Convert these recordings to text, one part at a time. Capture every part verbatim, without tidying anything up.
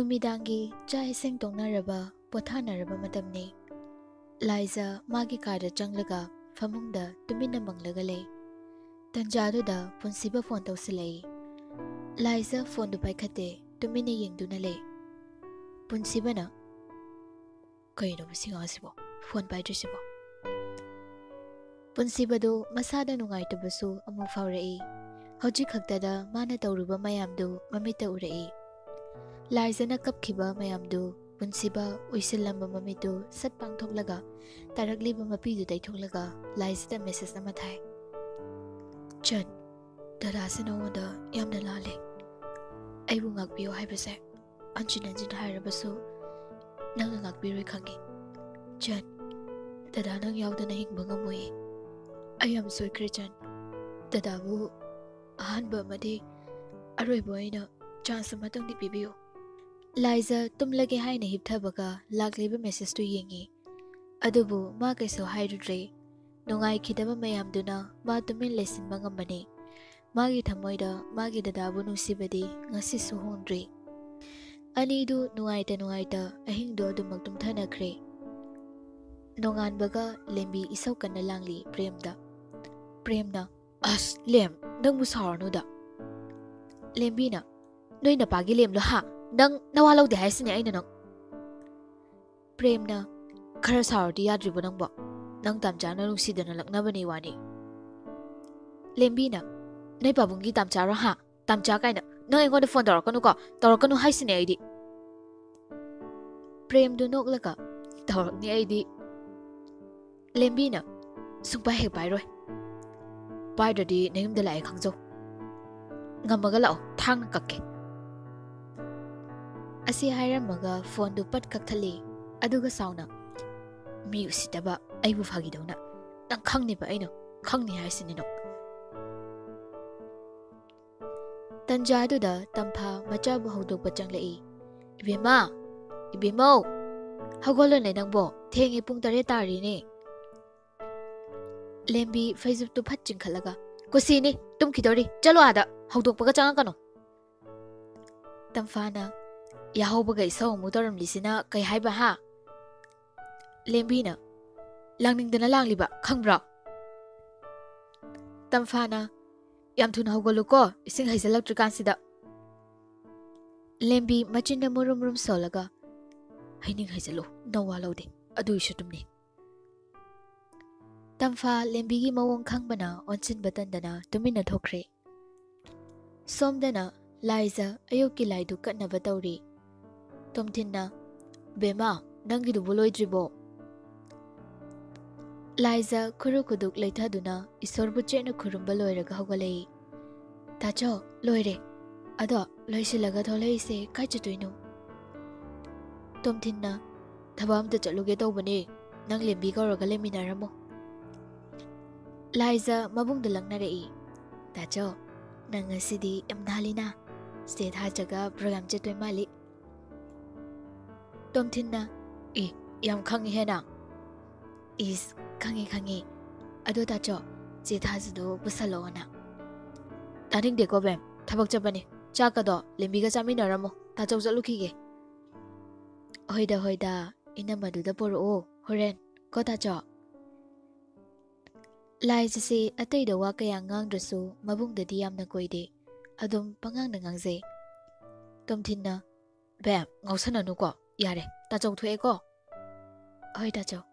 ꯅꯨꯃꯤꯗꯥꯡꯒꯤ ꯆꯥꯛ ꯏꯁꯤꯡ ꯇꯣꯛꯅꯔꯕ, ꯄꯣꯊꯥꯅꯔꯕ ꯃꯇꯝꯅꯤ꯫ ꯂꯥꯏꯖ ꯃꯥꯒꯤ ꯀꯥꯗ ꯆꯪꯂꯒ ꯐꯃꯨꯡꯗ ꯇꯨꯃꯤꯟꯅ ꯃꯪꯂꯒ ꯂꯩ꯫ ꯇꯟꯖꯥꯗꯨꯗ ꯄꯨꯟꯁꯤꯕ ꯐꯣꯟ ꯇꯧꯁꯤꯜꯂꯛꯏ꯫ ꯂꯥꯏꯖ ꯐꯣꯟꯗꯨ ꯄꯥꯏꯈꯠꯇꯦ, ꯇꯨꯃꯤꯟꯅ ꯌꯦꯡꯗꯨꯅ ꯂꯩ꯫ ꯄꯨꯟꯁꯤꯕꯅ, "ꯀꯩꯅꯣ ꯃꯁꯤ ꯉꯥꯁꯤꯕꯣ? ꯐꯣꯟ ꯄꯥꯏꯗ꯭ꯔꯤꯁꯤꯕꯣ?" ꯄꯨꯟꯁꯤꯕꯗꯨ ꯃꯁꯥꯗ ꯅꯨꯡꯉꯥꯏꯇꯕꯁꯨ ꯑꯃꯨꯛ ꯐꯥꯎꯔꯛꯏ꯫ ꯍꯧꯖꯤꯛ ꯈꯛꯇꯗ ꯃꯥꯅ ꯇꯧꯔꯨꯕ ꯃꯌꯥꯝꯗꯨ ꯃꯃꯤꯠꯇ ꯎꯔꯛꯏ꯫ ꯂꯥꯏꯖꯅ ꯀꯞꯈꯤꯕ ꯃꯌꯥꯝꯗꯨ ꯄꯨꯟꯁꯤꯕ ꯎꯏꯁꯤꯜꯂꯝꯕ ꯃꯃꯤꯠꯇꯨ ꯁꯠ ꯄꯥꯡꯊꯣꯛꯂꯒ ꯇꯥꯔꯛꯂꯤꯕ ꯃꯄꯤꯗꯨ ꯇꯩꯊꯣꯛꯂꯒ ꯂꯥꯏꯖꯗ ꯃꯦꯁꯦꯖ ꯑꯃ ꯊꯥꯏ꯫ "ꯆꯟ, ꯗꯗꯥꯁꯦ ꯅꯉꯣꯟꯗ ꯌꯥꯝꯅ ꯂꯥꯜꯂꯦ꯫ ꯑꯩꯕꯨ ꯉꯥꯛꯄꯤꯌꯨ ꯍꯥꯏꯕꯁꯦ ꯍꯟꯖꯤꯟ ꯍꯟꯖꯤꯟ ꯍꯥꯏꯔꯕꯁꯨ ꯅꯪꯅ ꯉꯥꯛꯄꯤꯔꯣꯏ ꯈꯪꯉꯤ꯫ ꯆꯟ, ꯗꯗꯥ ꯅꯪ ꯌꯥꯎꯗꯅ ꯍꯤꯡꯕ ꯉꯝꯃꯣꯏꯌꯦ꯫ ꯑꯩ ꯌꯥꯝ ꯁꯣꯏꯈ꯭ꯔꯦ ꯆꯟ꯫ ꯗꯗꯥꯕꯨ ꯑꯍꯥꯟꯕ ꯑꯃꯗꯤ ꯑꯔꯣꯏꯕ ꯑꯣꯏꯅ ꯆꯥꯟꯁ ꯑꯃꯇꯪꯗꯤ ꯄꯤꯕꯤꯌꯨ꯫" ꯂꯥꯏꯖ ꯇꯨꯝꯂꯒꯦ ꯍꯥꯏꯅ ꯍꯤꯞꯊꯕꯒ ꯂꯥꯛꯂꯤꯕ ꯃꯦꯁꯦꯖꯇꯨ ꯌꯦꯡꯉꯤ꯫ ꯑꯗꯨꯕꯨ ꯃꯥ ꯀꯩꯁꯨ ꯍꯥꯏꯔꯨꯗ꯭ꯔꯦ꯫ ꯅꯨꯡꯉꯥꯏꯈꯤꯗꯕ ꯃꯌꯥꯝꯗꯨꯅ ꯃꯥ ꯇꯨꯃꯤꯟ ꯂꯩꯁꯤꯟꯕ ꯉꯝꯕꯅꯤ꯫ ꯃꯥꯒꯤ ꯊꯃꯣꯏꯗ ꯃꯥꯒꯤ ꯗꯗꯥꯕꯨ ꯅꯨꯡꯁꯤꯕꯗꯤ ꯉꯁꯤꯁꯨ ꯍꯣꯡꯗ꯭ꯔꯤ꯫ ꯑꯅꯤꯗꯨ ꯅꯨꯡꯉꯥꯏꯇ ꯅꯨꯡꯉꯥꯏꯇ ꯑꯍꯤꯡꯗꯣ ꯑꯗꯨꯃꯛ ꯇꯨꯝꯊꯅꯈ꯭ꯔꯦ꯫ ꯅꯣꯡꯉꯥꯟꯕꯒ ꯂꯦꯝꯕꯤ ꯏꯁꯧ ꯀꯟꯅ ꯂꯥꯡꯂꯤ ꯄ꯭ꯔꯦꯝꯗ꯫ ꯄ꯭ꯔꯦꯝꯅ, "ꯑꯁ ꯂꯦꯝ, ꯅꯪꯕꯨ ꯁꯥꯎꯔꯅꯨꯗ꯫" ꯂꯦꯝꯕꯤꯅ, "ꯅꯣꯏ ꯅꯄꯥꯒꯤ ꯂꯦꯝꯂꯣ ꯍꯥ? ꯅꯪ ꯅꯋꯥ ꯂꯧꯗꯦ ꯍꯥꯏꯁꯤꯅꯦ ꯑꯩꯅ ꯅꯪ꯫" ꯄ꯭ꯔꯦꯝꯅ, "ꯈꯔ ꯁꯥꯎꯔꯗꯤ ꯌꯥꯗ꯭ꯔꯤꯕꯣ ꯅꯪꯕꯣ? ꯅꯪ ꯇꯥꯝꯆꯥꯅ ꯅꯨꯡꯁꯤꯗꯅ ꯂꯛꯅꯕꯅꯤ ꯋꯥꯅꯤ꯫" ꯂꯦꯝꯕꯤꯅ, "ꯅꯣꯏ ꯄꯥꯕꯨꯡꯒꯤ ꯇꯥꯝꯆꯥꯔꯣ ꯍꯥ? ꯇꯥꯝꯆꯥ ꯀꯥꯏꯅ ꯅꯪ ꯑꯩꯉꯣꯟꯗ ꯐꯣꯟ ꯇꯧꯔꯛꯀꯅꯨꯀꯣ, ꯇꯧꯔꯛꯀꯅꯨ ꯍꯥꯏꯁꯤꯅꯦ ꯑꯩꯗꯤ꯫" ꯄ꯭ꯔꯦꯝꯗꯨ ꯅꯣꯛꯂꯒ, "ꯇꯧꯔꯛꯅꯤ ꯑꯩꯗꯤ꯫" ꯂꯦꯝꯕꯤꯅ, "ꯁꯨꯡꯄꯥꯏ ꯍꯦꯛ ꯄꯥꯏꯔꯣꯏ꯫ ꯄꯥꯏꯗ꯭ꯔꯗꯤ ꯅꯌꯨꯝꯗ ꯂꯥꯛꯑꯦ ꯈꯪꯖꯧ꯫ ꯉꯝꯃꯒ ꯂꯥꯛꯑꯣ, ꯊꯥꯡꯅ ꯀꯛꯀꯦ꯫" ꯑꯁꯤ ꯍꯥꯏꯔꯝꯃꯒ ꯐꯣꯟꯗꯨ ꯄꯠ ꯀꯛꯊꯠꯂꯤ꯫ ꯑꯗꯨꯒ ꯁꯥꯎꯅ, "ꯃꯤ ꯎꯁꯤꯠꯇꯕ, ꯑꯩꯕꯨ ꯐꯥꯒꯤꯗꯧꯅ꯫ ꯅꯪ ꯈꯪꯅꯤꯕ ꯑꯩꯅ, ꯈꯪꯅꯤ ꯍꯥꯏꯁꯤꯅꯤ ꯅꯪ꯫" ꯇꯟꯖꯥꯗꯨꯗ ꯇꯝꯐꯥ ꯃꯆꯥꯕꯨ ꯍꯧꯗꯣꯛꯄ ꯆꯪꯂꯛꯏ꯫ "ꯏꯕꯦꯝꯃ, ꯏꯕꯦꯝꯃꯧ, ꯍꯧꯒꯠꯂꯣꯅꯦ ꯅꯪꯕꯣ, ꯊꯦꯡꯉꯦ, ꯄꯨꯡ ꯇꯔꯦꯠ ꯇꯥꯔꯦꯅꯦ꯫" ꯂꯦꯝꯕꯤ ꯐꯩꯖꯨꯞꯇꯨ ꯐꯠ ꯆꯤꯡꯈꯠꯂꯒ, "ꯀꯨꯁꯤꯅꯤ, ꯇꯨꯝꯈꯤꯗꯧꯔꯤ, ꯆꯠꯂꯣ ꯑꯥꯗ, ꯍꯧꯗꯣꯛꯄꯒ ꯆꯪꯉꯛꯀꯅꯨ꯫" ꯇꯝꯐꯥꯅ, ꯌꯥꯍꯧꯕꯒ ꯏꯁꯧ ꯑꯃꯨꯛ ꯇꯧꯔꯝꯂꯤꯁꯤꯅ ꯀꯩ ꯍꯥꯏꯕ, ꯍꯥ? ꯂꯦꯝꯕꯤꯅ, "ꯂꯥꯡꯅꯤꯡꯗꯅ ꯂꯥꯡꯂꯤꯕ, ꯈꯪꯕ꯭ꯔꯣ?" ꯇꯝꯐꯥꯅ, "ꯌꯥꯝ ꯊꯨꯅ ꯍꯧꯒꯠꯂꯨꯀꯣ, ꯏꯁꯤꯡ ꯍꯩꯖꯤꯜꯂꯛꯇ꯭ꯔꯤꯀꯥꯟꯁꯤꯗ꯫" ꯂꯦꯝꯕꯤ ꯃꯆꯤꯟꯗ ꯃꯨꯔꯨꯝ ꯃꯨꯔꯨꯝ ꯁꯣꯜꯂꯒ, "ꯍꯩꯅꯤꯡ ꯍꯩꯖꯤꯜꯂꯨ, ꯅꯋꯥ ꯂꯧꯗꯦ, ꯑꯗꯨꯏꯁꯨ ꯇꯨꯝꯅꯤ꯫" ꯇꯝꯐꯥ ꯂꯦꯝꯕꯤꯒꯤ ꯃꯑꯣꯡ ꯈꯪꯕꯅ ꯑꯣꯟꯁꯤꯟꯕ ꯇꯟꯗꯅ ꯇꯨꯃꯤꯟꯅ ꯊꯣꯛꯈ꯭ꯔꯦ꯫ ꯁꯣꯝꯗꯅ ꯂꯥꯏꯖ ꯑꯌꯨꯛꯀꯤ ꯂꯥꯏꯗꯨ ꯀꯠꯅꯕ ꯇꯧꯔꯤ꯫ ꯇꯣꯝꯊꯤꯟꯅ, "ꯕꯦꯝꯃ, ꯅꯪꯒꯤꯗꯨꯕꯨ ꯂꯣꯏꯗ꯭ꯔꯤꯕꯣ?" ꯂꯥꯏꯖ ꯈꯨꯔꯨ ꯈꯨꯗꯨꯛ ꯂꯩꯊꯗꯨꯅ ꯏꯁꯣꯔꯕꯨ ꯆꯦꯠꯅ ꯈꯨꯔꯨꯝꯕ ꯂꯣꯏꯔꯒ ꯍꯧꯒꯠꯂꯛꯏ꯫ "ꯇꯥꯆꯧ, ꯂꯣꯏꯔꯦ꯫ ꯑꯗꯣ ꯂꯣꯏꯁꯤꯜꯂꯒ ꯊꯣꯛꯂꯛꯏꯁꯦ ꯀꯥꯏ ꯆꯠꯇꯣꯏꯅꯣ?" ꯇꯣꯝꯊꯤꯟꯅ, "ꯊꯕꯛ ꯑꯝꯇ ꯆꯠꯂꯨꯒꯦ ꯇꯧꯕꯅꯦ, ꯅꯪ ꯂꯦꯝꯕꯤ ꯀꯧꯔꯒ ꯂꯩꯃꯤꯟꯅꯔꯝꯃꯣ꯫" ꯂꯥꯏꯖ ꯃꯕꯨꯡꯗ ꯂꯛꯅꯔꯛꯏ꯫ "ꯇꯥꯆꯧ, ꯅꯪ ꯉꯁꯤꯗꯤ ꯌꯥꯝ ꯅꯥꯜꯂꯤꯅ꯫ ꯆꯦ ꯊꯥꯖꯒ ꯄ꯭ꯔꯣꯒ꯭ꯔꯥꯝ ꯆꯠꯇꯣꯏ ꯃꯥꯜꯂꯤ꯫" ꯇꯣꯝꯊꯤꯟꯅ, "ꯑꯦ, ꯌꯥꯝ ꯈꯪꯉꯤꯍꯦ ꯅꯪ꯫" "ꯏꯁ, ꯈꯪꯉꯤ, ꯈꯪꯉꯤ꯫ ꯑꯗꯣ ꯇꯥꯆꯧ, ꯆꯦ ꯊꯥꯖꯗꯣ ꯄꯨꯁꯜꯂꯛꯑꯣꯅ꯫" "ꯇꯥꯅꯤꯡꯗꯦꯀꯣ ꯕꯦꯝ, ꯊꯕꯛ ꯆꯠꯄꯅꯤ꯫ ꯆꯥꯛꯀꯗꯣ ꯂꯦꯝꯕꯤꯒ ꯆꯥꯃꯤꯟꯅꯔꯝꯃꯣ, ꯇꯥꯆꯧ ꯆꯠꯂꯨꯈꯤꯒꯦ꯫" "ꯍꯣꯏꯗ, ꯍꯣꯏꯗ, ꯏꯅꯝꯃꯗꯨꯗ ꯄꯣꯔꯛꯑꯣ ꯍꯣꯔꯦꯟ, ꯀꯣ ꯇꯥꯆꯧ?" ꯂꯥꯏꯖꯁꯦ ꯑꯇꯩꯗ ꯋꯥ ꯀꯌꯥ ꯉꯥꯡꯗ꯭ꯔꯁꯨ ꯃꯕꯨꯡꯗꯗꯤ ꯌꯥꯝꯅ ꯀꯣꯏꯗꯦ꯫ ꯑꯗꯨꯝ ꯄꯉꯥꯡꯗ ꯉꯥꯡꯖꯩ꯫ ꯇꯣꯝꯊꯤꯟꯅ, "ꯕꯦꯝ, ꯉꯥꯎꯁꯟꯅꯅꯨꯀꯣ꯫ ꯌꯥꯔꯦ, ꯇꯥꯆꯧ ꯊꯣꯛꯑꯦꯀꯣ꯫" "ꯍꯣꯏ, ꯇꯥꯆꯧ꯫"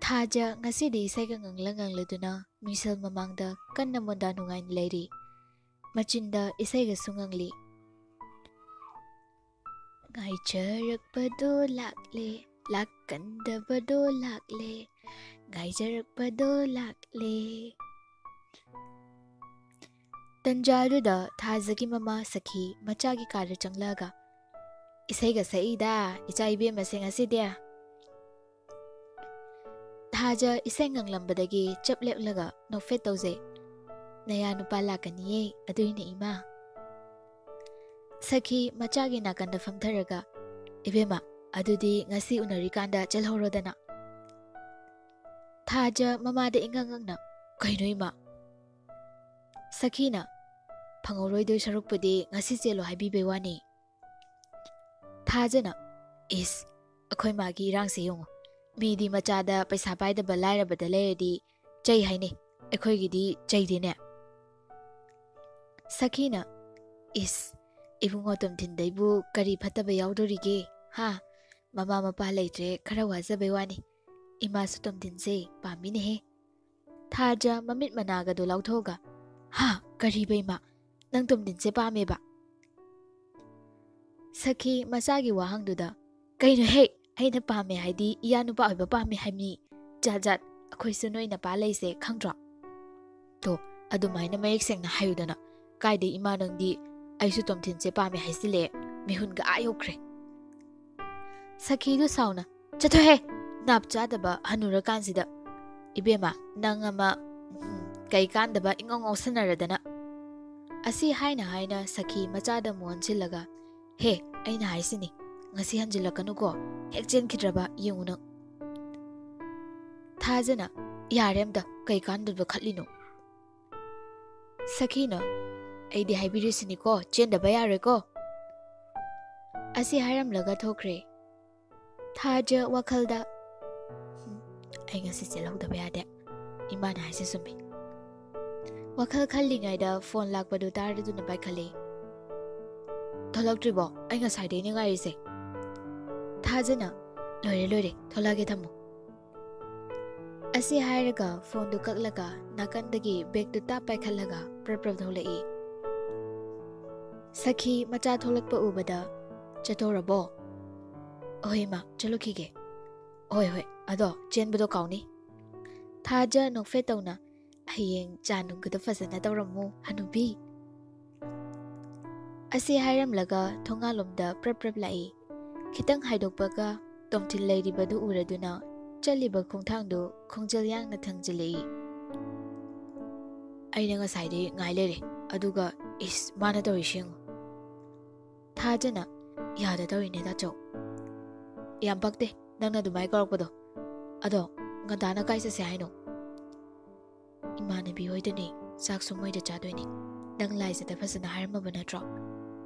ꯊꯥꯖ ꯉꯁꯤꯗꯤ ꯏꯁꯩꯒ ꯉꯪꯂ ꯉꯪꯂꯗꯨꯅ ꯃꯤꯡꯁꯦꯜ ꯃꯃꯥꯡꯗ ꯀꯟꯅ ꯃꯣꯟꯗꯥ ꯅꯨꯡꯉꯥꯏꯅ ꯂꯩꯔꯤ꯫ ꯃꯆꯤꯟꯗ ꯏꯁꯩꯒꯁꯨ ꯉꯪꯂꯤ꯫ "ꯉꯥꯏꯖꯔꯛꯄꯗꯣ ꯂꯥꯛꯂꯦ, ꯂꯥꯛꯀꯟꯗꯕꯗꯣ ꯂꯥꯛꯂꯦ, ꯉꯥꯏꯖꯔꯛꯄꯗꯣ ꯂꯥꯛꯂꯦ꯫" ꯇꯟꯖꯥꯗꯨꯗ ꯊꯥꯖꯒꯤ ꯃꯃꯥ ꯁꯈꯤ ꯃꯆꯥꯒꯤ ꯀꯥꯗ ꯆꯪꯂꯛꯑꯒ, "ꯏꯁꯩꯒ ꯁꯛꯏꯗ, ꯏꯆꯥ ꯏꯕꯦꯝꯃꯁꯦ ꯉꯁꯤꯗꯤ꯫" ꯊꯥꯖ ꯏꯁꯩ ꯉꯪꯂꯝꯕꯗꯒꯤ ꯆꯞ ꯂꯦꯞꯂꯒ ꯅꯣꯛꯐꯦꯠ ꯇꯧꯖꯩ꯫ "ꯅꯌꯥ ꯅꯨꯄꯥ ꯂꯥꯛꯀꯅꯤꯌꯦ, ꯑꯗꯨꯏꯅꯦ ꯏꯃꯥ꯫" ꯁꯈꯤ ꯃꯆꯥꯒꯤ ꯅꯥꯀꯟꯗ ꯐꯝꯊꯔꯒ, "ꯏꯕꯦꯝꯃ, ꯑꯗꯨꯗꯤ ꯉꯁꯤ ꯎꯅꯔꯤꯀꯥꯟꯗ ꯆꯦꯜꯍꯧꯔꯣꯗꯅ꯫" ꯊꯥꯖ ꯃꯃꯥꯗ ꯏꯉꯛ ꯉꯛꯅ, "ꯀꯩꯅꯣ ꯏꯃꯥ?" ꯁꯈꯤꯅ, ꯐꯪꯍꯧꯔꯣꯏꯗꯣꯏ ꯁꯔꯨꯛꯄꯨꯗꯤ ꯉꯁꯤ ꯆꯦꯜꯂꯣ ꯍꯥꯏꯕꯤꯕꯩ ꯋꯥꯅꯤ꯫ ꯊꯥꯖꯅ, "ꯏꯁ, ꯑꯩꯈꯣꯏ ꯃꯥꯒꯤ ꯏꯔꯥꯡꯁꯦ ꯌꯦꯡꯉꯨ꯫ ꯃꯤꯗꯤ ꯃꯆꯥꯗ ꯄꯩꯁꯥ ꯄꯥꯏꯗꯕ ꯂꯥꯏꯔꯕꯗ ꯂꯩꯔꯗꯤ ꯆꯩ ꯍꯥꯏꯅꯩ, ꯑꯩꯈꯣꯏꯒꯤꯗꯤ ꯆꯩꯗꯦꯅꯦ꯫" ꯁꯈꯤꯅ, "ꯏꯁ, ꯏꯕꯨꯡꯉꯣ ꯇꯣꯝꯊꯤꯟꯗꯩꯕꯨ ꯀꯔꯤ ꯐꯠꯇꯕ ꯌꯥꯎꯗꯣꯔꯤꯒꯦ? ꯍꯥ? ꯃꯃꯥ ꯃꯄꯥ ꯂꯩꯇ꯭ꯔꯦ, ꯈꯔ ꯋꯥꯖꯕꯩ ꯋꯥꯅꯤ꯫ ꯏꯃꯥꯁꯨ ꯇꯣꯝꯊꯤꯟꯁꯦ ꯄꯥꯝꯃꯤꯅꯦꯍꯦ꯫" ꯊꯥꯖ ꯃꯃꯤꯠ ꯃꯅꯥꯒꯗꯣ ꯂꯥꯎꯊꯣꯛꯑꯒ, "ꯍꯥ? ꯀꯔꯤꯕ ꯏꯃꯥ? ꯅꯪ ꯇꯣꯝꯊꯤꯟꯁꯦ ꯄꯥꯝꯃꯦꯕ?" ꯁꯈꯤ ꯃꯆꯥꯒꯤ ꯋꯥꯍꯪꯗꯨꯗ, "ꯀꯩꯅꯣꯍꯦ? ꯑꯩꯅ ꯄꯥꯝꯃꯦ ꯍꯥꯏꯗꯤ ꯏꯌꯥ ꯅꯨꯄꯥ ꯑꯣꯏꯕ ꯄꯥꯝꯃꯦ ꯍꯥꯏꯕꯅꯤ꯫ ꯖꯥꯠ ꯖꯥꯠ, ꯑꯩꯈꯣꯏꯁꯨ ꯅꯣꯏ ꯅꯄꯥ ꯂꯩꯁꯦ ꯈꯪꯗ꯭ꯔꯣ?" "ꯇꯣ, ꯑꯗꯨꯃꯥꯏꯅ ꯃꯌꯦꯛ ꯁꯦꯡꯅ ꯍꯥꯏꯌꯨꯗꯅ꯫ ꯀꯥꯏꯗꯩ ꯏꯃꯥ ꯅꯪꯗꯤ ꯑꯩꯁꯨ ꯇꯣꯝꯊꯤꯟꯁꯦ ꯄꯥꯝꯃꯦ ꯍꯥꯏꯖꯤꯜꯂꯦ, ꯃꯤꯍꯨꯟꯒ ꯑꯥ ꯌꯧꯈ꯭ꯔꯦ꯫" ꯁꯈꯤꯗꯨ ꯁꯥꯎꯅ, "ꯆꯠꯊꯣꯛꯍꯦ! ꯅꯥꯞ ꯆꯥꯗꯕ ꯍꯅꯨꯔꯀꯥꯟꯁꯤꯗ꯫ ꯏꯕꯦꯝꯃ, ꯅꯪ ꯑꯃ, ꯎꯝ, ꯀꯩ ꯀꯥꯟꯗꯕ ꯏꯉꯥꯎ ꯉꯥꯎꯁꯟꯅꯔꯗꯅ꯫" ꯑꯁꯤ ꯍꯥꯏꯅ ꯍꯥꯏꯅ ꯁꯈꯤ ꯃꯆꯥꯗ ꯑꯃꯨꯛ ꯑꯣꯟꯁꯤꯜꯂꯒ, "ꯍꯦ, ꯑꯩꯅ ꯍꯥꯏꯁꯤꯅꯤ, ꯉꯁꯤ ꯍꯟꯖꯤꯜꯂꯛꯀꯅꯨꯀꯣ, ꯍꯦꯛ ꯆꯦꯟꯈꯤꯗ꯭ꯔꯕ ꯌꯦꯡꯉꯨ ꯅꯪ꯫" ꯊꯥꯖꯅ, "ꯌꯥꯔꯦ ꯑꯝꯇ, ꯀꯩ ꯀꯥꯟꯗꯕ ꯈꯠꯂꯤꯅꯣ?" ꯁꯈꯤꯅ, "ꯑꯩꯗꯤ ꯍꯥꯏꯕꯤꯔꯤꯁꯤꯅꯤꯀꯣ, ꯆꯦꯟꯗꯕ ꯌꯥꯔꯣꯏꯀꯣ꯫" ꯑꯁꯤ ꯍꯥꯏꯔꯝꯂꯒ ꯊꯣꯛꯈ꯭ꯔꯦ꯫ ꯊꯥꯖ ꯋꯥꯈꯜꯗ, "ꯍꯨꯝ, ꯑꯩ ꯉꯁꯤ ꯆꯦꯜꯍꯧꯗꯕ ꯌꯥꯗꯦ꯫ ꯏꯃꯥꯅ ꯍꯥꯏꯁꯦ ꯆꯨꯝꯃꯤ꯫" ꯋꯥꯈꯜ ꯈꯜꯂꯤꯉꯩꯗ ꯐꯣꯟ ꯂꯥꯛꯄꯗꯨ ꯇꯥꯔꯗꯨꯅ ꯄꯥꯏꯈꯠꯂꯦ꯫ "ꯊꯣꯛꯂꯛꯇ꯭ꯔꯤꯕꯣ? ꯑꯩ ꯉꯁꯥꯏꯗꯩꯅꯦ ꯉꯥꯏꯔꯤꯁꯦ꯫" ꯊꯥꯖꯅ, "ꯂꯣꯏꯔꯦ, ꯂꯣꯏꯔꯦ, ꯊꯣꯛꯂꯛꯑꯒꯦ, ꯊꯝꯃꯣ꯫" ꯑꯁꯤ ꯍꯥꯏꯔꯒ ꯐꯣꯟꯗꯨ ꯀꯛꯂꯒ ꯅꯥꯀꯟꯗꯒꯤ ꯕꯦꯒꯇꯨ ꯇꯥꯞ ꯄꯥꯏꯈꯠꯂꯒ ꯄ꯭ꯔꯞ ꯄ꯭ꯔꯞ ꯊꯣꯛꯂꯛꯏ꯫ ꯁꯈꯤ ꯃꯆꯥ ꯊꯣꯛꯂꯛꯄ ꯎꯕꯗ, "ꯆꯠꯇꯧꯔꯕꯣ?" "ꯑꯍꯣꯏ ꯏꯃꯥ, ꯆꯠꯂꯨꯈꯤꯒꯦ꯫" "ꯍꯣꯏ ꯍꯣꯏ, ꯑꯗꯣ ꯆꯦꯟꯕꯗꯣ ꯀꯥꯎꯅꯤ꯫" ꯊꯥꯖ ꯅꯣꯛꯐꯦꯠ ꯇꯧꯅ, "ꯍꯌꯦꯡ ꯆꯥ ꯅꯨꯡꯒꯗꯣ ꯐꯖꯅ ꯇꯧꯔꯝꯃꯨ ꯍꯅꯨꯕꯤ꯫" ꯑꯁꯤ ꯍꯥꯏꯔꯝꯂꯒ ꯊꯣꯡꯒꯥꯜꯂꯣꯝꯗ ꯄ꯭ꯔꯞ ꯄ꯭ꯔꯞ ꯂꯥꯛꯏ꯫ ꯈꯤꯇꯪ ꯍꯥꯏꯗꯣꯛꯄꯒ ꯇꯣꯝꯊꯤꯟ ꯂꯩꯔꯤꯕꯗꯨ ꯎꯔꯗꯨꯅ ꯆꯠꯂꯤꯕ ꯈꯣꯡꯊꯥꯡꯗꯨ ꯈꯣꯡꯖꯦꯜ ꯌꯥꯡꯅ ꯊꯥꯡꯖꯤꯜꯂꯛꯏ꯫ "ꯑꯩꯅ ꯉꯁꯥꯏꯗꯩ ꯉꯥꯏ ꯂꯩꯔꯦ, ꯑꯗꯨꯒ ꯏꯁ, ꯃꯥꯅ ꯇꯧꯔꯤꯁꯤ ꯌꯦꯡꯉꯨ꯫" ꯊꯥꯖꯅ, "ꯌꯥꯗ ꯇꯧꯔꯤꯅꯦ ꯗꯥꯆꯧ꯫ ꯌꯥꯝ ꯄꯛꯇꯦ ꯅꯪꯅ ꯑꯗꯨꯃꯥꯏ ꯀꯧꯔꯛꯄꯗꯣ꯫ ꯑꯗꯣ ꯉꯟꯇꯥꯅ ꯀꯥꯏ ꯆꯠꯁꯦ ꯍꯥꯏꯅꯣ?" "ꯏꯃꯥꯟꯅꯕꯤ ꯍꯣꯏꯗꯅꯦ, ꯆꯥꯛꯁꯨ ꯃꯣꯏꯗ ꯆꯥꯗꯣꯏꯅꯦ꯫" ꯅꯪ ꯂꯥꯏꯖꯗ ꯐꯖꯅ ꯍꯥꯏꯔꯝꯃꯕ ꯅꯠꯇ꯭ꯔꯣ?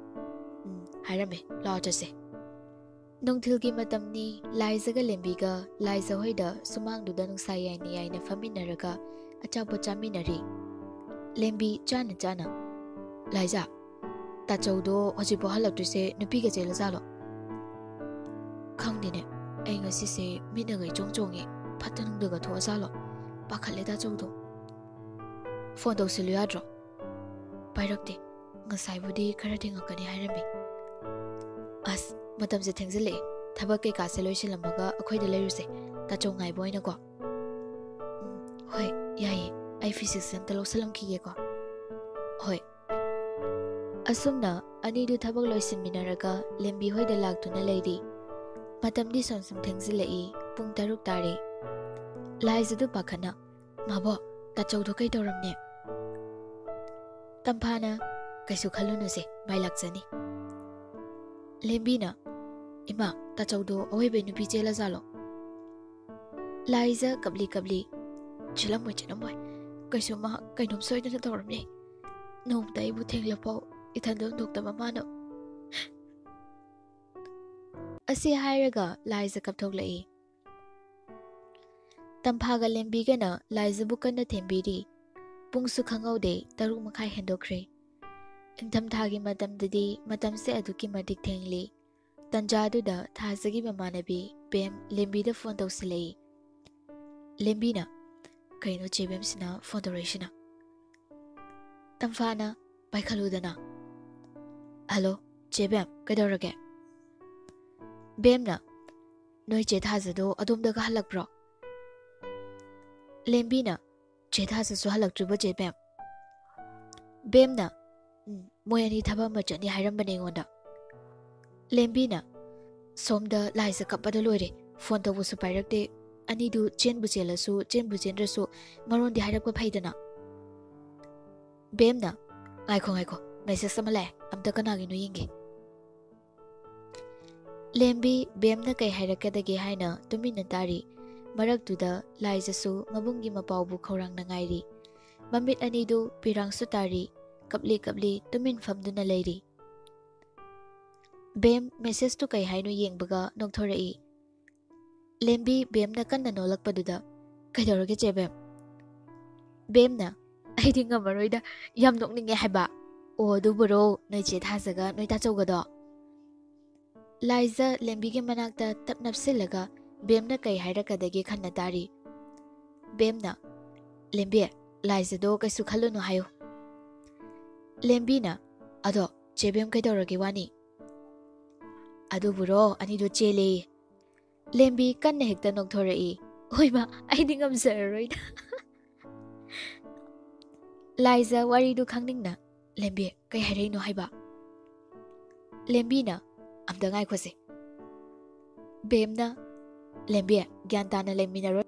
ꯎꯝ, ꯍꯥꯏꯔꯝꯃꯦ꯫ ꯂꯥꯛꯑꯣ, ꯆꯠꯁꯦ꯫ ꯅꯨꯡꯊꯤꯜꯒꯤ ꯃꯇꯝꯅꯤ꯫ ꯂꯥꯏꯖꯒ ꯂꯦꯝꯕꯤꯒ ꯂꯥꯏꯖ ꯍꯣꯏꯗ ꯁꯨꯃꯥꯡꯗꯨꯗ ꯅꯨꯡꯁꯥ ꯌꯥꯏꯅ ꯌꯥꯏꯅ ꯐꯝꯃꯤꯟꯅꯔꯒ ꯑꯆꯥꯄꯣꯠ ꯆꯥꯃꯤꯟꯅꯔꯤ꯫ ꯂꯦꯝꯕꯤ ꯆꯥꯅ ꯆꯥꯅ, "ꯂꯥꯏꯖ, ꯇꯥꯆꯧꯗꯣ ꯍꯧꯖꯤꯛꯐꯥꯎ ꯍꯜꯂꯛꯇ꯭ꯔꯤꯁꯦ ꯅꯨꯄꯤꯒ ꯆꯦꯜꯂꯖꯥꯠꯂꯣ?" "ꯈꯪꯗꯦꯅꯦ, ꯑꯩ ꯉꯁꯤꯁꯦ ꯃꯤꯠꯅꯒ ꯏꯆꯣꯡ ꯆꯣꯡꯉꯦ, ꯐꯠꯇ ꯅꯨꯡꯗꯒ ꯊꯣꯛꯑꯖꯥꯠꯂꯣ? ꯄꯥꯈꯠꯂꯦ ꯇꯥꯆꯧꯗꯣ꯫ ꯐꯣꯟ ꯇꯧꯁꯤꯜꯂꯨ ꯌꯥꯗ꯭ꯔꯣ?" "ꯄꯥꯏꯔꯛꯇꯦ, ꯉꯁꯥꯏꯕꯨꯗꯤ ꯈꯔ ꯊꯦꯡꯉꯛꯀꯅꯤ ꯍꯥꯏꯔꯝꯃꯤ꯫" "ꯑꯁ, ꯃꯇꯝꯁꯦ ꯊꯦꯡꯖꯤꯜꯂꯛꯑꯦ, ꯊꯕꯛ ꯀꯩꯀꯥꯁꯦ ꯂꯣꯏꯁꯤꯜꯂꯝꯃꯒ ꯑꯩꯈꯣꯏꯗ ꯂꯩꯔꯨꯁꯦ, ꯇꯥꯆꯧ ꯉꯥꯏꯕ ꯑꯣꯏꯅꯀꯣ꯫" "ꯎꯝ, ꯍꯣꯏ, ꯌꯥꯏꯌꯦ, ꯑꯩ ꯐꯤꯖꯤꯛꯁ ꯑꯝꯇ ꯂꯧꯁꯜꯂꯝꯈꯤꯒꯦꯀꯣ꯫" "ꯍꯣꯏ꯫" ꯑꯁꯨꯝꯅ ꯑꯅꯤꯗꯨ ꯊꯕꯛ ꯂꯣꯏꯁꯤꯟꯃꯤꯟꯅꯔꯒ ꯂꯦꯝꯕꯤ ꯍꯣꯏꯗ ꯂꯥꯛꯇꯨꯅ ꯂꯩꯔꯤ꯫ ꯃꯇꯝꯗꯤ ꯁꯨꯝ ꯁꯨꯝ ꯊꯦꯡꯖꯤꯜꯂꯛꯏ꯫ ꯄꯨꯡ ꯇꯔꯨꯛ ꯇꯥꯔꯦ꯫ ꯂꯥꯏꯖꯗꯨ ꯄꯥꯈꯠꯅ, "ꯃꯥꯕꯣ, ꯇꯥꯆꯧꯗꯣ ꯀꯩꯗꯧꯔꯝꯅꯦ?" ꯇꯝꯐꯥꯅ, "ꯀꯩꯁꯨ ꯈꯜꯂꯨꯅꯨꯁꯦ, ꯃꯥꯏ ꯂꯥꯛꯆꯅꯤ꯫" ꯂꯦꯝꯕꯤꯅ, "ꯏꯃꯥ, ꯇꯥꯆꯧꯗꯣ ꯑꯑꯣꯏꯕꯩ ꯅꯨꯄꯤ ꯆꯦꯜꯂꯖꯥꯠꯂꯣ?" ꯂꯥꯏꯖ ꯀꯞꯂꯤ ꯀꯞꯂꯤ, "ꯆꯦꯜꯂꯝꯃꯣꯏ, ꯆꯦꯜꯂꯝꯃꯣꯏ꯫ ꯀꯩꯁꯨ ꯃꯍꯥꯛ ꯀꯩꯅꯣꯝ ꯁꯣꯏꯗꯅ ꯇꯧꯔꯝꯅꯤ꯫ ꯅꯣꯡꯃꯇ ꯑꯩꯕꯨ ꯊꯦꯡꯂꯐꯥꯎ ꯏꯊꯟꯗ ꯍꯨꯟꯗꯣꯛꯇꯕ ꯃꯥꯅ꯫" ꯑꯁꯤ ꯍꯥꯏꯔꯒ ꯂꯥꯏꯖ ꯀꯞꯊꯣꯛꯂꯛꯏ꯫ ꯇꯝꯐꯥꯒ ꯂꯦꯝꯕꯤꯒꯅ ꯂꯥꯏꯖꯕꯨ ꯀꯟꯅ ꯊꯦꯝꯕꯤꯔꯤ꯫ ꯄꯨꯡꯁꯨ ꯈꯪꯍꯧꯗꯦ, ꯇꯔꯨꯛ ꯃꯈꯥꯏ ꯍꯦꯟꯗꯣꯛꯈ꯭ꯔꯦ꯫ ꯏꯪꯊꯝꯊꯥꯒꯤ ꯃꯇꯝꯗꯗꯤ ꯃꯇꯝꯁꯦ ꯑꯗꯨꯛꯀꯤ ꯃꯇꯤꯛ ꯊꯦꯡꯂꯤ꯫ ꯇꯟꯖꯥꯗꯨꯗ ꯊꯥꯖꯒꯤ ꯃꯃꯥꯟꯅꯕꯤ ꯕꯦꯝ ꯂꯦꯝꯕꯤꯗ ꯐꯣꯟ ꯇꯧꯁꯤꯜꯂꯛꯏ꯫ ꯂꯦꯝꯕꯤꯅ, "ꯀꯩꯅꯣ ꯆꯦ ꯕꯦꯝꯁꯤꯅ ꯐꯣꯟ ꯇꯧꯔꯛꯏꯁꯤꯅ?" ꯇꯝꯐꯥꯅ, "ꯄꯥꯏꯈꯠꯂꯨꯗꯅ꯫" "ꯍꯜꯂꯣ, ꯆꯦ ꯕꯦꯝ, ꯀꯩꯗꯧꯔꯒꯦ?" ꯕꯦꯝꯅ, "ꯅꯣꯏ ꯆꯦ ꯊꯥꯖꯗꯣ ꯑꯗꯣꯝꯗꯒ ꯍꯜꯂꯛꯄ꯭ꯔꯣ?" ꯂꯦꯝꯕꯤꯅ, "ꯆꯦ ꯊꯥꯖꯁꯨ ꯍꯜꯂꯛꯇ꯭ꯔꯤꯕꯣ, ꯆꯦ ꯕꯦꯝ?" ꯕꯦꯝꯅ, "ꯎꯝ, ꯃꯣꯏ ꯑꯅꯤ ꯊꯕꯛ ꯑꯃ ꯆꯠꯅꯤ ꯍꯥꯏꯔꯝꯕꯅꯦ ꯑꯩꯉꯣꯟꯗ꯫" ꯂꯦꯝꯕꯤꯅ, "ꯁꯣꯝꯗ ꯂꯥꯏꯖ ꯀꯞꯄꯗ ꯂꯣꯏꯔꯦ, ꯐꯣꯟ ꯇꯧꯕꯁꯨ ꯄꯥꯏꯔꯛꯇꯦ, ꯑꯅꯤꯗꯨ ꯆꯦꯟꯕꯨ ꯆꯦꯜꯂꯁꯨ, ꯆꯦꯟꯕꯨ ꯆꯦꯟꯗ꯭ꯔꯁꯨ, ꯃꯔꯣꯟꯗꯤ ꯍꯥꯏꯔꯛꯄ ꯐꯩꯗꯅ꯫" ꯕꯦꯝꯅ, "ꯉꯥꯏꯈꯣ, ꯉꯥꯏꯈꯣ, ꯃꯦꯁꯦꯖ ꯑꯃ ꯂꯥꯛꯑꯦ, ꯑꯝꯇ ꯀꯅꯥꯒꯤꯅꯣ ꯌꯦꯡꯒꯦ꯫" ꯂꯦꯝꯕꯤ ꯕꯦꯝꯅ ꯀꯩ ꯍꯥꯏꯔꯛꯀꯗꯒꯦ ꯍꯥꯏꯅ ꯇꯨꯃꯤꯟꯅ ꯇꯥꯔꯤ꯫ ꯃꯔꯛꯇꯨꯗ ꯂꯥꯏꯖꯁꯨ ꯃꯕꯨꯡꯒꯤ ꯃꯄꯥꯎꯕꯨ ꯈꯧꯔꯥꯡꯅ ꯉꯥꯏꯔꯤ꯫ ꯃꯃꯤꯠ ꯑꯅꯤꯗꯨ ꯄꯤꯔꯥꯡꯁꯨ ꯇꯥꯔꯤ꯫ ꯀꯞꯂꯤ ꯀꯞꯂꯤ ꯇꯨꯃꯤꯟ ꯐꯝꯗꯨꯅ ꯂꯩꯔꯤ꯫ ꯕꯦꯝ message ꯇꯨ ꯀꯩ ꯍꯥꯏꯅꯣ ꯌꯦꯡꯕꯒ ꯅꯣꯛꯊꯣꯔꯛꯏ꯫ ꯂꯦꯝꯕꯤ ꯕꯦꯝꯅ ꯀꯟꯅ ꯅꯣꯛꯂꯛꯄꯗꯨꯗ, "ꯀꯩꯗꯧꯔꯒꯦ ꯆꯦ ꯕꯦꯝ?" ꯕꯦꯝꯅ, "ꯑꯩꯗꯤ ꯉꯝꯃꯔꯣꯏꯗ, ꯌꯥꯝ ꯅꯣꯛꯅꯤꯡꯉꯦ ꯍꯥꯏꯕ꯫ ꯑꯣ, ꯑꯗꯨꯕꯨꯔꯣ, ꯅꯣꯏ ꯆꯦ ꯊꯥꯖꯒ ꯅꯣꯏ ꯇꯥꯆꯧꯒꯗꯣ?" ꯂꯥꯏꯖ ꯂꯦꯝꯕꯤꯒꯤ ꯃꯅꯥꯛꯇ ꯇꯞ ꯅꯞꯁꯤꯜꯂꯒ ꯕꯦꯝꯅ ꯀꯩ ꯍꯥꯏꯔꯛꯀꯗꯒꯦ ꯈꯟꯅ ꯇꯥꯔꯤ꯫ ꯕꯦꯝꯅ, "ꯂꯦꯝꯕꯤ, ꯂꯥꯏꯖꯗꯣ ꯀꯩꯁꯨ ꯈꯜꯂꯨꯅꯨ ꯍꯥꯏꯌꯨ꯫" ꯂꯦꯝꯕꯤꯅ, "ꯑꯗꯣ ꯆꯦ ꯕꯦꯝ ꯀꯩꯗꯧꯔꯒꯦ ꯋꯥꯅꯤ?" "ꯑꯗꯨꯕꯨꯔꯣ, ꯑꯅꯤꯗꯣ ꯆꯦꯜꯂꯦꯌꯦ꯫" ꯂꯦꯝꯕꯤ ꯀꯟꯅ ꯍꯦꯛꯇ ꯅꯣꯛꯊꯣꯔꯛꯏ꯫ "ꯍꯣꯏꯃ, ꯑꯩꯗꯤ ꯉꯝꯖꯔꯔꯣꯏꯗ꯫" ꯂꯥꯏꯖ ꯋꯥꯔꯤꯗꯨ ꯈꯪꯅꯤꯡꯅ, "ꯂꯦꯝꯕꯤ, ꯀꯩ ꯍꯥꯏꯔꯛꯏꯅꯣ ꯍꯥꯏꯕ?" ꯂꯦꯝꯕꯤꯅ, "ꯑꯝꯇ ꯉꯥꯏꯈꯣꯁꯦ꯫" ꯕꯦꯝꯅ, "ꯂꯦꯝꯕꯤ, ꯒ꯭ꯌꯥꯟ ꯇꯥꯅ ꯂꯩꯃꯤꯟꯅꯔꯣ꯫"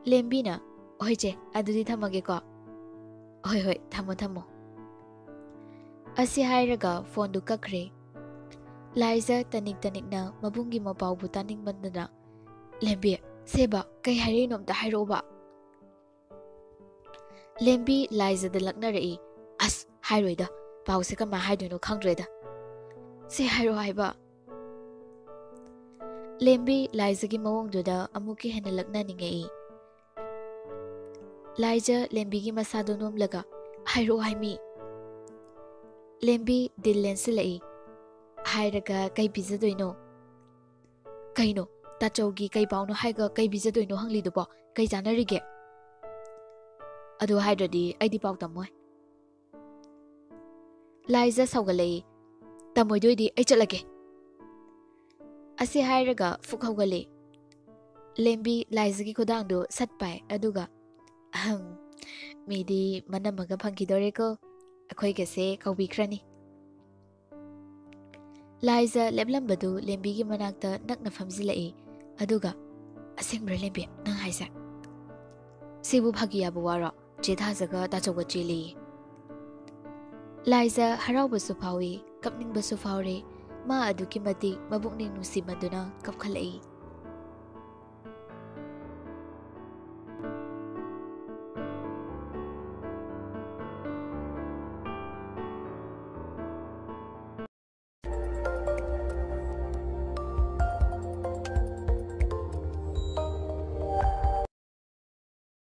ꯂꯦꯝꯕꯤꯅ, "ꯍꯣꯏ ꯆꯦ, ꯑꯗꯨꯗꯤ ꯊꯝꯃꯒꯦꯀꯣ꯫" "ꯍꯣꯏ, ꯍꯣꯏ, ꯊꯝꯃꯣ, ꯊꯝꯃꯣ꯫" ꯑꯁꯤ ꯍꯥꯏꯔꯒ ꯐꯣꯟꯗꯨ ꯀꯛꯈ꯭ꯔꯦ꯫ ꯂꯥꯏꯖ ꯇꯅꯤꯛ ꯇꯅꯤꯛꯅ ꯃꯕꯨꯡꯒꯤ ꯃꯄꯥꯎꯕꯨ ꯇꯥꯅꯤꯡꯃꯟꯗꯅ, "ꯂꯦꯝꯕꯤ, ꯁꯦꯕ, ꯀꯩ ꯍꯥꯏꯔꯛꯏꯅꯣ ꯑꯝꯇ ꯍꯥꯏꯔꯛꯑꯣꯕ꯫" ꯂꯦꯝꯕꯤ ꯂꯥꯏꯖꯗ ꯂꯛꯅꯔꯛꯏ꯫ "ꯑꯁ, ꯍꯥꯏꯔꯣꯏꯗ, ꯄꯥꯎꯁꯦ ꯀꯃꯥꯏ ꯍꯥꯏꯗꯣꯏꯅꯣ ꯈꯪꯗ꯭ꯔꯦꯗ꯫" "ꯁꯦ ꯍꯥꯏꯔꯣ ꯍꯥꯏꯕ꯫" ꯂꯦꯝꯕꯤ ꯂꯥꯏꯖꯒꯤ ꯃꯑꯣꯡꯗꯨꯗ ꯑꯃꯨꯛꯀ ꯍꯦꯟꯅ ꯂꯛꯅꯅꯤꯡꯉꯛꯏ꯫ ꯂꯥꯏꯖ ꯂꯦꯝꯕꯤꯒꯤ ꯃꯁꯥꯗꯣ ꯅꯣꯝꯂꯒ, "ꯍꯥꯏꯔꯛꯑꯣ ꯍꯥꯏꯃꯤ꯫" ꯂꯦꯝꯕꯤ ꯗꯤꯜ ꯂꯦꯟꯁꯤꯜꯂꯛꯏ꯫ "ꯍꯥꯏꯔꯒ ꯀꯩ ꯄꯤꯖꯗꯣꯏꯅꯣ?" "ꯀꯩꯅꯣ, ꯇꯥꯆꯧꯒꯤ ꯀꯩ ꯄꯥꯎꯅꯣ ꯍꯥꯏꯒ ꯀꯩ ꯄꯤꯖꯗꯣꯏꯅꯣ ꯍꯪꯂꯤꯗꯨꯕꯣ? ꯀꯩ ꯆꯥꯟꯅꯔꯤꯒꯦ?" "ꯑꯗꯨ ꯍꯥꯏꯗ꯭ꯔꯗꯤ ꯑꯩꯗꯤ ꯄꯥꯎ ꯇꯝꯃꯣꯏ꯫" ꯂꯥꯏꯖ ꯁꯥꯎꯒꯠꯂꯛꯏ꯫ "ꯇꯝꯃꯣꯏꯗꯣꯏꯗꯤ ꯑꯩ ꯆꯠꯂꯒꯦ꯫" ꯑꯁꯤ ꯍꯥꯏꯔꯒ ꯐꯨꯛ ꯍꯧꯒꯠꯂꯤ꯫ ꯂꯦꯝꯕꯤ ꯂꯥꯏꯖꯒꯤ ꯈꯨꯗꯥꯡꯗꯨ ꯁꯠ ꯄꯥꯏ, ꯑꯗꯨꯒ, "ꯑꯍꯝ, ꯃꯤꯗꯤ ꯃꯅꯝ ꯑꯃꯒ ꯐꯪꯈꯤꯗꯣꯔꯦꯀꯣ, ꯑꯩꯈꯣꯏꯒꯁꯦ ꯀꯧꯕꯤꯈ꯭ꯔꯅꯤ꯫" ꯂꯥꯏꯖ ꯂꯦꯞꯂꯝꯕꯗꯨ ꯂꯦꯝꯕꯤꯒꯤ ꯃꯅꯥꯛꯇ ꯅꯛꯅ ꯐꯝꯖꯤꯜꯂꯛꯏ, ꯑꯗꯨꯒ, "ꯑꯁꯦꯡꯕ꯭ꯔꯥ ꯂꯦꯝꯕꯤ ꯅꯪ ꯍꯥꯏꯁꯦ? ꯁꯤꯕꯨ ꯐꯥꯒꯤ ꯌꯥꯕ ꯋꯥꯔꯣ? ꯆꯦ ꯊꯥꯖꯒ ꯇꯥꯆꯧꯒ ꯆꯦꯜꯂꯤ꯫" ꯂꯥꯏꯖ ꯍꯔꯥꯎꯕꯁꯨ ꯐꯥꯎꯏ, ꯀꯞꯅꯤꯡꯕꯁꯨ ꯐꯥꯎꯔꯦ꯫ ꯃꯥ ꯑꯗꯨꯛꯀꯤ ꯃꯇꯤꯛ ꯃꯕꯨꯛꯅꯤꯡ ꯅꯨꯡꯁꯤꯃꯟꯗꯨꯅ ꯀꯞꯈꯠꯂꯛꯏ꯫